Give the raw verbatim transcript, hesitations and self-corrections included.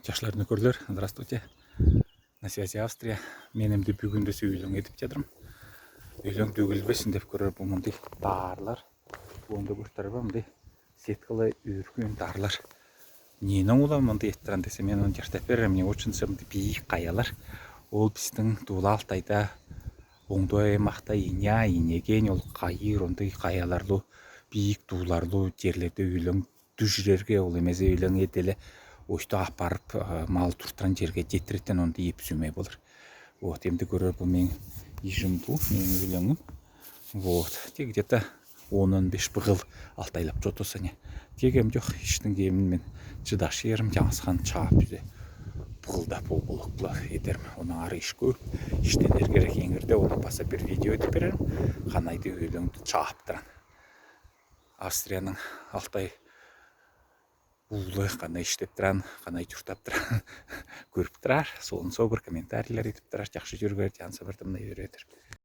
Чашлар, нөкерлер, здравствуйте. На связи Австрия. Мен эмди бюгүндес үүлең эдип чадырам. Үүлең дөгүлбесин деп көрер, бу мындый таарлар. Онда көртер ба, мындый сеткалы үркүн таарлар. Ниинен улам мындый эттирен десе, мен оны чарта перерем, не очень сымды бийик каялар. Ол бистиң Тувалалтайда оңдой аймакта ине, инеген ол кайыр, ондай каяларлу, бийик тууларлу черлерде үүлең дүжүрерге, ол эмезе үүлең эдиле ойто апарып, мал туртыран черге четтиреттен онда еп сюме болар. Вот, эмди көрер, бу мең ижим туу, мең үүлеңим. Вот, те где-то оннан беш быгыл алтайлап чотосане. Кегем жок, иштин кемин мен чыдаш ерим, жаңсхан чаап изе. Быгылда пол болоклар эдерим. Оны ары иш көп. Иштен эргерек эңирде оны паса бир видео эдип берерим. Канайды үүлеңди чааптыран. Австрияның алтай уулы канай иштептиран, канай чуртаптыран көрүп турар. Солун собур комментарийлер эдип турар. Жакшы жөргер, жан сабырдымна үйрөтер.